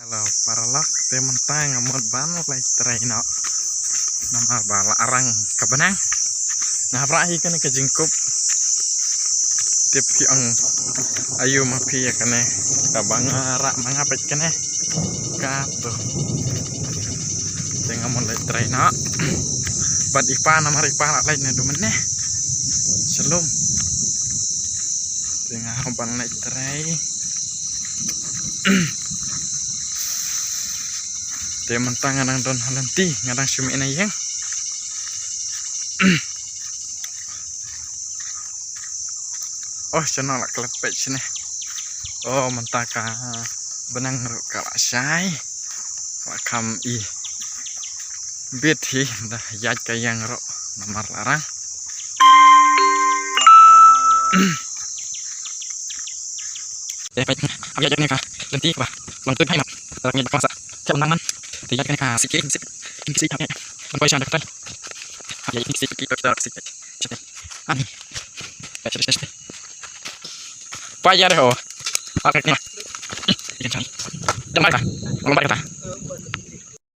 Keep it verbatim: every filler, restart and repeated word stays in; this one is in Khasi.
Hello paralok, te mynta nga mut ban leit trei noh. Namar ba la arang ka bneng. Nga hap rah hi kane ka jingkup. Tip phi ong aïu ma phi ïa kane. Kaba nga rah ma nga peit kane. Kato. Te nga mut leit trei noh. Bad i pa, namar i pa la leit naduh mynne sha lum. Te nga hap ban leit trei. Te mynta nga dang don ha lynti, nga dang shu mih na ïing. Oh, shano la klet peit shane. Oh, mynta ka bneng ruh ka la shai. La kham i bit hi, da ïaid ka ïing ruh namar la arang. Te peit, hap ïaid kane ka lynti ba long tuid bha ïa nga. Te ngeit ba khlem sa thep nang man. Te ïaid kane ka sik, sik, sik, hap ïaid. Ban poi sha da ka tai. Hap ïaid sik, sik, sik, sik. Ani. Peit, peit, peit. Peit ïa re ho. Peit kane. Ïa kane. Dang bai ta. Long bai ta.